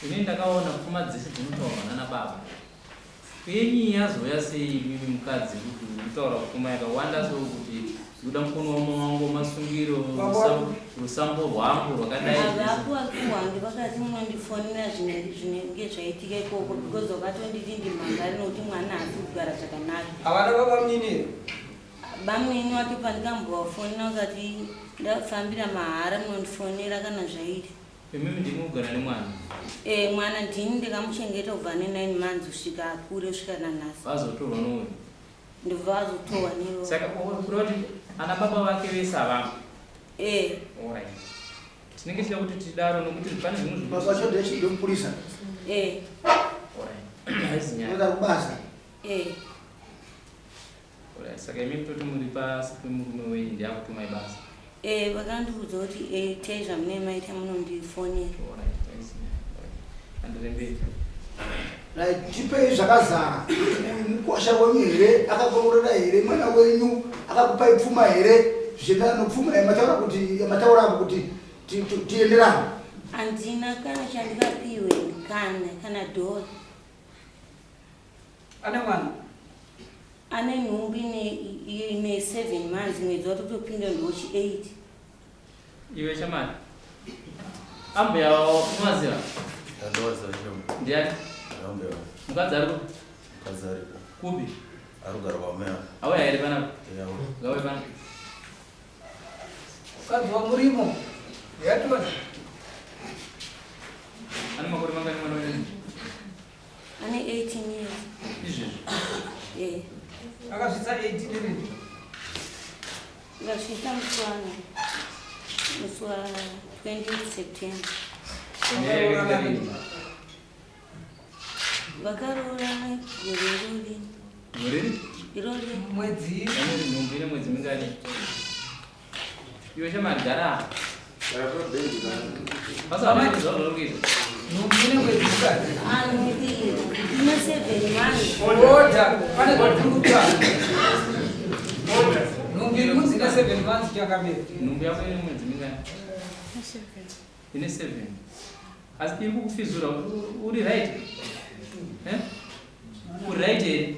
Ini ndakaona pfuma dzese dzinotaurwa nana baba. Yenyu yazouya sei imimi mukadzi kuti uri kutaura pfuma yakawanda so kuti ndikuda mukono wangu wamasungiro rusambo rwangu rwakadai. Vakuwa kuwange vakati munondifonera zvinenge zvaitika ikoko because vakatonditi ndimhangari nokuti mwana haasi kugara zvakanaka. Havana baba munini. Bamnini wake pandikambovafonera vakati ndafambira mahara munondifonera kana zvaita. Imimi ndimi kugara nemwana? Eh, mwana ndini ndikamuchengeta kubva ane 9 months kusvika akure kusvika nanhasi. Vazotorwa nouyu? Ndobva vazotorwa newe. Saka kureva kuti ana baba vake vese havamo? Eh. Alright. Tinenge tichida kuti tidaro nokuti pane zvimwe zvinhu. Baba vacho ndechidopurisa. Eh. Alright. Haizi nyaya. Unoda kubasa? Eh. Alright, saka imi kutoti muri pasi pemurume wenyu ndiye akutumai basa. Eh, vakandiudza kuti eh, itai zvamunenge maita munondifonera. Alright, thanks. Alright. Andiremberi. Right, tipei zvakazara kuti uyu mukwasha wenyu here akakororera here mwana wenyu akakupai pfuma here zvichienderana nopfuma yamataura kuti yamataura apo kuti tienderane. Handina kana chandikapiwe kana kana dhora. Ane mwana? Ane nhumbu ine 7 months mwedzi watotopinda ndochi 8. Iwe shamari. Ambuya unovaziva? Ndovaziva chero. Ndiani? Ambuya. Mukadzi ari kupi? Mukadzi aripo. Kupi? Ari kugara kwameya. Auya here panapa? Eh, auya. Ngauye panapa. Mukadzi wamurimo. Yatona. Ane makore mangani mwana wenyu? Ane 18 years. Izvezvi? Eh. Akasvitsa 18 rini? Akasvitsa musi wa musi wa 20 September. Vakaroorana gore irori. Gore? Irori. Mwedzi. Nhumbu ine mwedzi mingani? Iwe shamari gara apa. Basa zvauri kuita. Nhumbu ine mwedzi mingani? Ah, nhumbu ine 7 months. Order, pane zvatiri kutaura. Nhumbu iri kunzi ine 7 months chakamira. Nhumbu yako ine mwedzi mingani? Ine 7. Asi iri kukufizura uri right? Eh? Uri right here?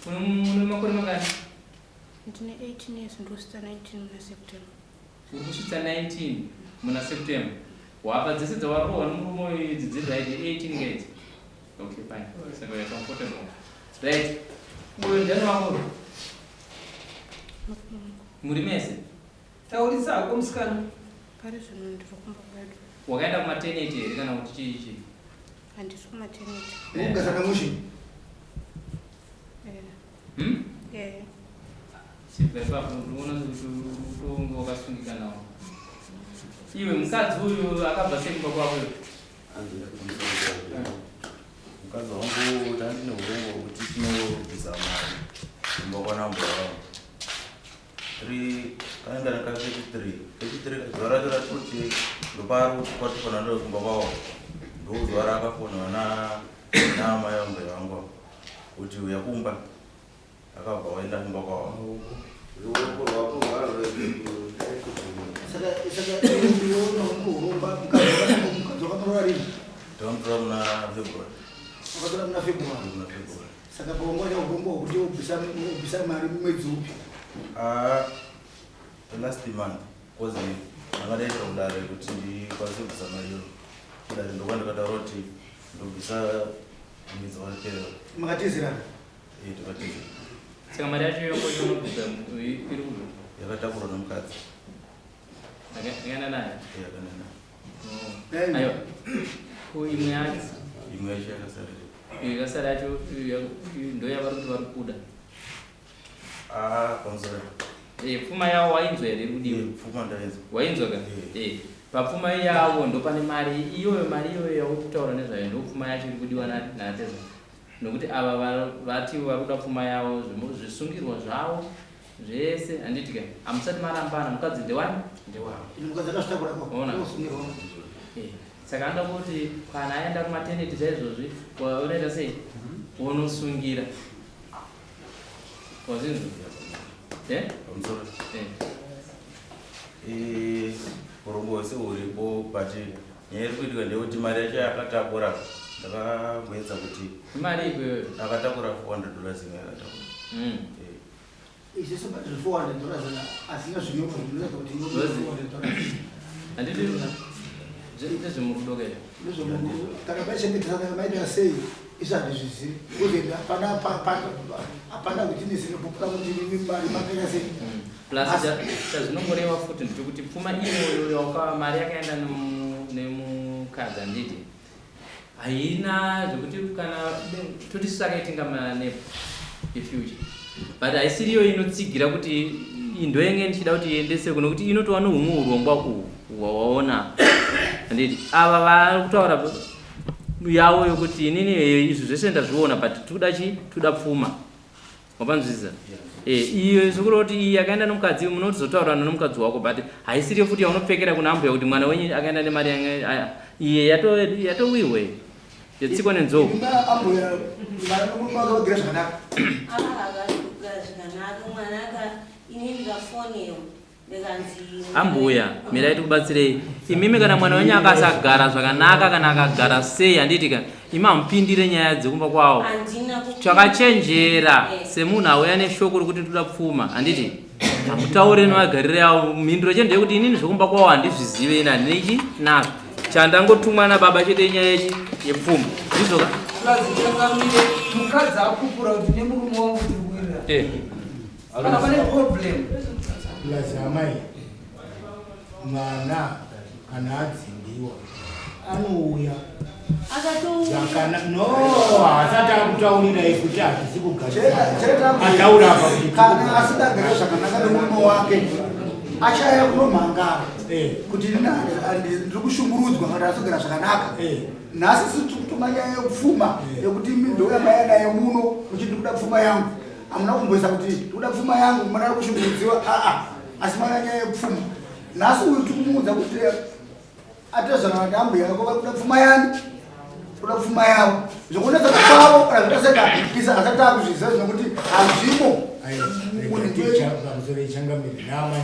Une makore mangani? Ndine 18 years ndosvitsa 19 muna September. Uri kusvitsa 19 muna September. Wapa dzese dzawarohwa nemurume uyu idzi dziri right 18 ka idzi. Okay fine. Saka you're comfortable. Right. Uyu ndiani wako uyu? Muri mese? Taurisa hako musikana. Pari zvino ndiri kumba kwedu. Wakaenda kumaternity here kana kuti chii chii? Handisi kumaternity. Uri kugara mushe? Eh. Eh. Chibva ipapo ndinoona kuti utonge wakasungika nawo. Iwe mukadzi uyu akabva sei kumba kwako iwe? Mukadzi wangu tandine urongwa hwekuti tinobvisa mari kumba kwana mbuya vangu. 3 kaenda neka 33 33 zuva racho ratoti ndopaari kwatofana ndo kumba kwavo ndozuva raakafonwa naamai vambuya vangu kuti uya kumba akabva waenda kumba kwavo. Saka iwe uromba mukadzi wakamuroora rini? Takamutora muna February. Wakatora muna February? Muna February. Saka pawangoita urombo hwekuti wobvisa mari mwedzi upi? Ah, last month cause ndanga ndaita kudare kuti ndikwanise kubvisa mari iyo kudare ndokwa ndikataura kuti ndobvisa mwedzi wapera. Makatizirana? Eh, takatizira. Saka mari yacho yongo inobvisa iri kubva? Yakatakurwa nomukadzi. Yakaenda nayo? Eh, yakaenda nayo. Aiwa. Ko imwe yacho? Imwe yacho yakasara iripo. Iyo yakasara yacho ndo yavari kuti vari kuda. Ah, pamusoro. Eh, pfuma yavo wainzwa here iri kudiwa? Eh, pfuma ndainzwa. Wainzwa ka? Eh. Papfuma yavo ndo pane mari iyoyo, mari iyoyo yauri kutaura nezvayo ndo pfuma yacho iri kudiwa natezvara. Nokuti ava vati vari kuda pfuma yavo, zvisungirwa zvavo zvese handiti ka? Hamusati marambana, mukadzi ndewani? Ndewavo. Ine mukadzi akazvitakura ko? Ona. Unosungirwa. Eh, saka anoda kuti kana aenda kumaternity chaizvozvi unoita sei? Unosungira. Wazvinzwa? Eh? Pamusoro. Eh. Eh, urombo hwese huripo but Nyaya iri kuitika ndeyekuti mari yacho yakatakura ndakamboedza kuti Imari ipi iyoyo? Akatakura $400 imwe yakatakura. Isisu but $400 asina zvinyorwa zvinoratidza kuti $400. Handiti ndezvemurudo ke. Ndezvemurudo. Kana vaichengetesa kana maita sei isu handizvizivi. Because hapana hapana witness inopupura kuti imi mari makaita sei. Plus chazvinongoreva futi ndechekuti pfuma iyoyo yawaka mari yakaenda nemukadzi handiti haina zvekuti kana toti saka manepo efuture but haisiriyo inotsigira kuti ndoyenge ndichida kuti iendese kuno kuti inotova nohumwe urongwa uhu hwawaona handiti ava vari kutaura yavo yokuti inini izvi zvese ndazviona but tikuda chi tikuda pfuma. Mapanzwisisa? Eh, iyo sokureva kuti iyi yakaenda nomukadzi munozotaurana nomukadzi wako but haisiriyo futi yaunopfekera kuna ambuya kuti mwana wenyu akaenda nemari yanga iye yatowihwe yatsikwa nenzou. Imba ambuya mwana nomurume wake vagere zvakanaka. Ava havasi kugara zvakanaka mwana aka ini ndikafonewa Ambuya, mirai tikubatsirei. Imimi kana mwana wenyu akasagara zvakanaka kana akagara sei handiti ka imi hamupindire nyaya dzekumba kwawo. Chakachenjera semunhu auya neshoko rekuti ndoda pfuma handiti hamutaure nemagariro awo. Mhinduro chete ndeyekuti inini zvekumba kwawo handizvizive ini handine chi nazvo. Chandangotumwa nababa chete inyaya yechi yepfuma. Ndizvo ka? Changamire mukadzi akupura kuti nemurume wangu tiri kuwirirana. Eh. Kana pane problem. Plus amai mwana kana adzingiwa anouya akatouya no haasati akutaurirai kuti hatisi kugadzira ataura apa kuti kana asingagare zvakanaka nemurume wake achaya kunomhangara eh. kuti ndiri kushungurudzwa kana asogara zvakanaka eh. nhasi sisi tiri kutoma nyaya yekupfuma eh. yekuti imi ndouya maya nayo muno muchiti ndikuda pfuma yangu Hamuna kumboisa kuti ndikuda pfuma yangu mwana ari kushungurudziwa aa asi mwana nyaya yepfuma nhasi uyu tikumuudza kuti atezvana vati ambuya vako vari kuda pfuma yani kuda pfuma yavo zvokunetsa kwavo kana zvakaseka isa asati akuzviziva zvinokuti hazvimo pamusoro ichangamire namai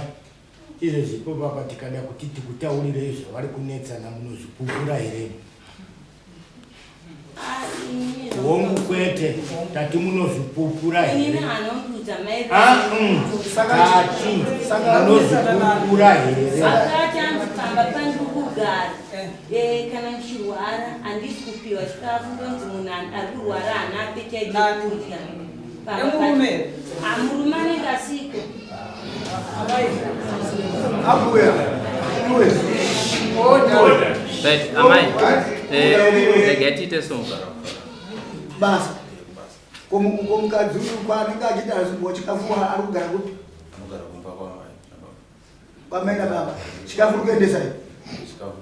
izvezvi ipo papa tikada kuti tikutaurirei zvavari kunetsana munozvipupura here Hongu kwete, tati munozvipupura here? Ah, Tati munozvipupura here? Akati anzi pamba pandiri kugara eh, kana ndichirwara handisi kupiwa chikafu ndonzi munhu ari kurwara haana appetite yekudya. Nemurume? Ah, murume anenge asiko. Abuya. Iwe. Right, amai. Eh, regai tiite so. Basa. Ko mukadzi uyu kwaanenge achiita azimbo chikafu ari kugara kupi? Anogara kumba kwamai nababa. Kwamai nababa. Chikafu uri kuendesa here? Chikafu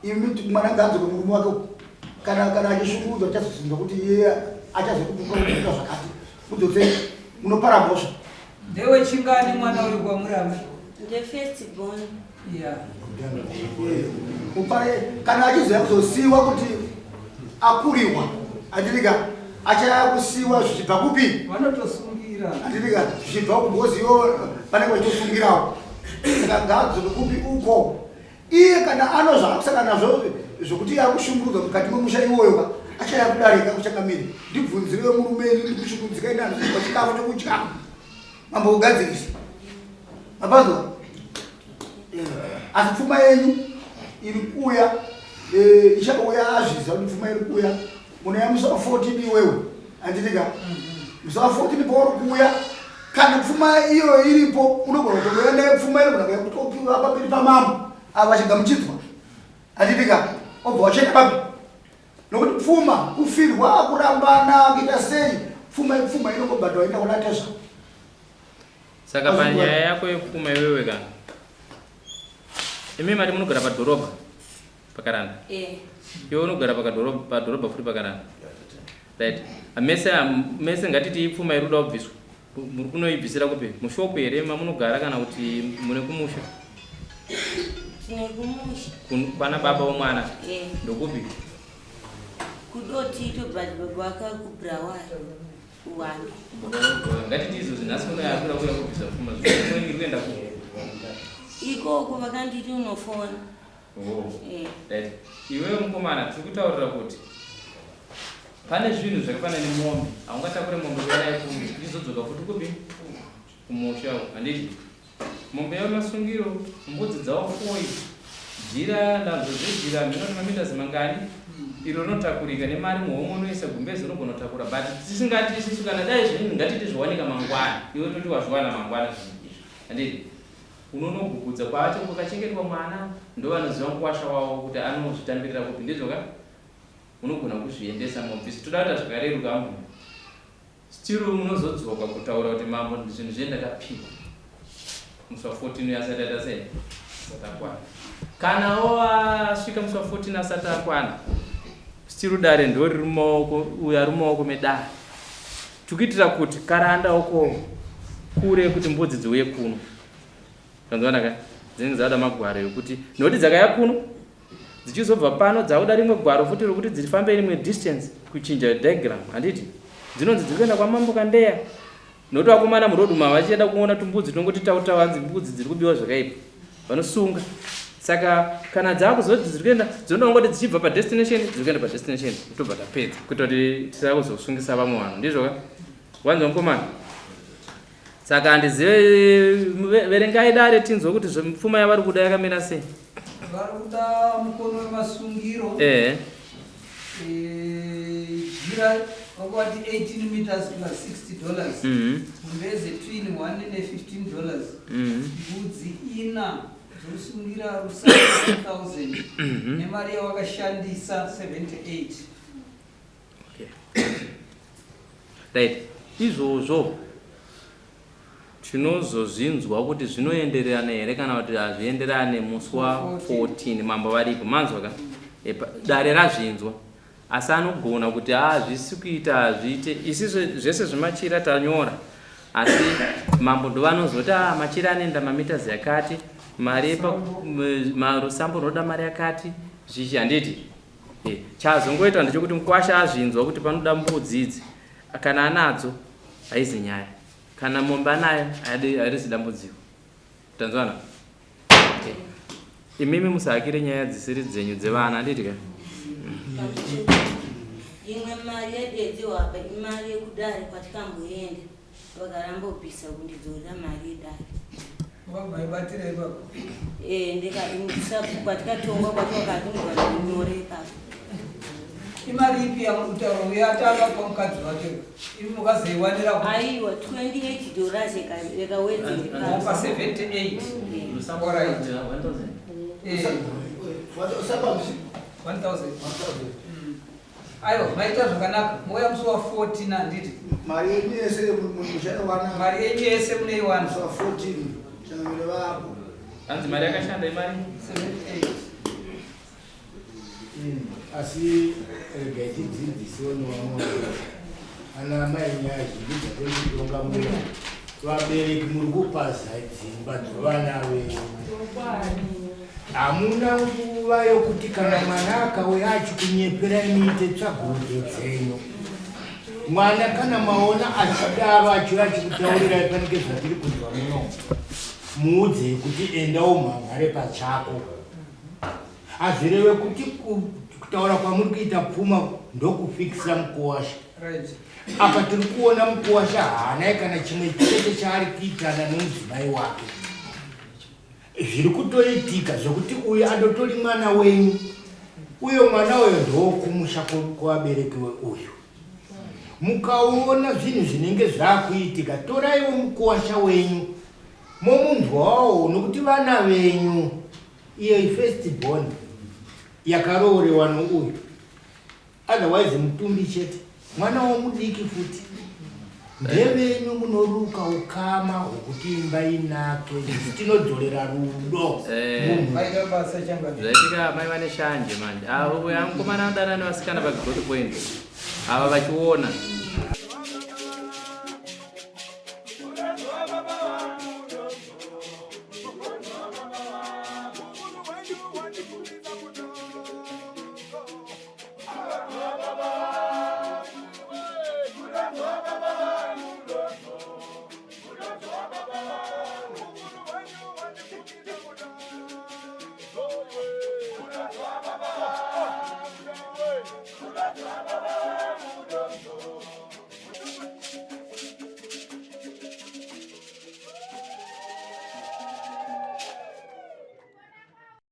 chinowanika. Imi mwana ngaadzoke murume wake uku. Kana kana achishungurudzwa achazozvinzwa kuti iye achazokupuka kuita zvakati. Mudzosei munopara mhosva. Ndewe chingani mwana uyu kwamuri amai? Nde first born. Yeah. Upare kana achizoya kuzosiiwa kuti akuriwa anditika achaya kusiiwa zvichibva kupi? Vanotosungira. Anditika zvichibva kupi because iwo panenge vachitosungirawo. Saka ngaadzoke kupi uko. Iye kana ano zvaakusangana nazvo zvokuti akushungurudzwa mukati memusha iwoyo ka achaya kudarika kuchangamire ndibvunzirewo murume ini ndikushungurudzika ini handizwa chikafu chokudya mambo kugadzirisa mapanzwa eh, asi pfuma yenyu iri kuuya eh, ichauya azviziva kuti pfuma iri kuuya Unouya musi wa 14 iwewe handiti ka musi wa 14 pauri kuuya kana pfuma iyoyo iripo unogona kutouya nayo pfuma inogona kuya kutopiwa pamberi pamambo ava vachigamuchidzwa handiti ka obva wachienda papi nokuti pfuma kufirwa kurambana kuita sei pfuma ipfuma inongobhadhwa enda kuna tezva Saka panyaya yako yepfuma iwewe ka imi mati munogara padhorobha pakaranda Eh. iwe unogara pakadhorobha padhorobha futi pakaranda right mese mese ngatiti ipfuma iri kuda kubviswa muri kunoibvisira kupi mushopu here mamunogara kana kuti mune kumusha Tine kumusha. Kwana baba womwana Eh. ndokupi Kudotito but baba wakakubrawari. Kuwanda. Ngatiti izvozvi nhasi uno yakuda kuuya kubvisa pfuma zvino iri kuenda ku Ikoko vakanditi unofona. Oh. Eh. Right. Iwewe mukomana tiri kutaurira kuti pane zvinhu zvakafanana nemombe haungatakure mombe kuya nayo kumbe ichizodzoka futi kupi kumusha uko handiti mombe yavo masungiro mbudzi dzavo foi jira ndanzo zvejira mhino nemamitazi mangani iro rinotakurika nemari muhomwe unoisa gumbezi unogona kutakura but tisingati isusu kana dai zvinhu ngatiti zvowanika mangwana iwe toti wazviwana mangwana zvinhu izvi handiti unonogugudza kwacho kwakachengetwa mwana ndovanoziva mukwasha wavo kuti anozvitambirira kupi ndizvo ka unogona kuzviendesa mobvisa toda kuita zvakareruka ambuya still munozodzoka kutaura kuti mambo zvinhu zviye ndakapiwa musi wa 14 uyo asati aita sei asati akwana kana wasvika musi wa 14 asati akwana still dare ndo riri mumaoko uyo ari mumaoko medare tikuitira kuti karanda uko kure kuti mbudzi dziuye kuno kanzwana ka dzinenge dzada magwaro ekuti nokuti dzakaya kuno dzichizobva pano dzakuda rimwe gwaro futi rokuti dzifambe rimwe distance kuchinja diagram handiti dzinonzi dziri kuenda kwamambo kandeya nokuti vakomana muroad mava vachienda kuona tumbudzi tunongoti tautau hanzi mbudzi dziri kubiwa zvakaipa vanosunga saka kana dzakuzoti dziri kuenda dzinoda kungoti dzichibva padestination dziri kuenda padestination tobva tapedza kuita kuti tisakuzosungisa vamwe vanhu ndizvo ka wanzwa mukomana saka handizive verengai dare tinzwe kuti pfuma yavari kuda yakamira sei vari kuda mukono wemasungiro ehe Eh, jira vakuvati 18 meters plus 60 dollars gumbeze twin 1 ne 15 dollars mbudzi ina dzosungira rusara 1000 nemari yawakashandisa 78 Okay. Right. Izvozvo tinozozvinzwa kuti zvinoendererana here kana kuti hazvienderane musi wa 14 mambo varipo manzwa ka E, dare razvinzwa asi anogona kuti hazvisi kuita hazviite isi zvese zvemachira tanyora asi mambo ndovanozoti a machira anoenda mamitazi yakati mari yepa rusambo runoda mari yakati zvichi handiti Eh, chazongoita ndechekuti mukwasha azvinzwa kuti panoda mbudzi idzi kana anadzo haizi nyaya kana mombe anayo harisi dambudziko tanzwana okay. Imimi musahakire nyaya dzisiri dzenyu dzevana handiti ka Imwe mari yadedziwa apa imari yekudare kwatikamboenda vakaramba kubvisa kundidzorera mari yedare. Wakabaibatira ipapo. Eh, kwatikatongwa kwacho vakatongwa nyore ipapo. Imari ipi yamuri kutaura uyo atanga kupa mukadzi wake imi mukazoiwanira ku Aiwa, 28 dollars yakawedzera mopa 78. Rusambo Alright. 1000. Eh, Usababisi 1000. Aiwa, maita zvakanaka. Mouya musi wa 14 handiti? Mari yenyu yese muchaiwana. Mari yenyu yese munoiwana. Musi wa 14 changamire vapo. Hanzi mari yakashanda imari 78. Asi regai tidzidzisewo nevamwe ana amai nyaya zhinji dzatiri kutonga muno vabereki muri kupaza dzimba dzevana venyu hamuna nguva yokuti kana mwana akauya achikunyeperai muite tsvagurudzo dzenyu mwana kana maona achidaro achiuya achikutaurirai panenge zvatiri kunzwa muno muudzei kuti enda umhanhare pachako hazvireve kuti kutaura kwamuri kuita pfuma ndokufikisa mukuwasha Apa tiri kuona mukuwasha haana kana chimwe chete chaari kuitana nomudzimai wake zviri kutoitika zvekuti uyu adotori mwana wenyu uyo mwana uyo ndowokumusha kuvabereki weuyu mukaona zvinhu zvinenge zvaakuitika toraiwo mukuwasha wenyu momunzwawo nokuti vana venyu iyo ifirst born yakaroorewa nouyu otherwise mutumbi chete mwana womudiki futi ndevenyu munoruka ukama hwokuti imba inake isu tinodzorera rudo Eh. munhu Maita basa changamire. Zvaitika amai vane shanje manje avo uya mukomana anodanana nevasikana pagrowth point ava vachiona.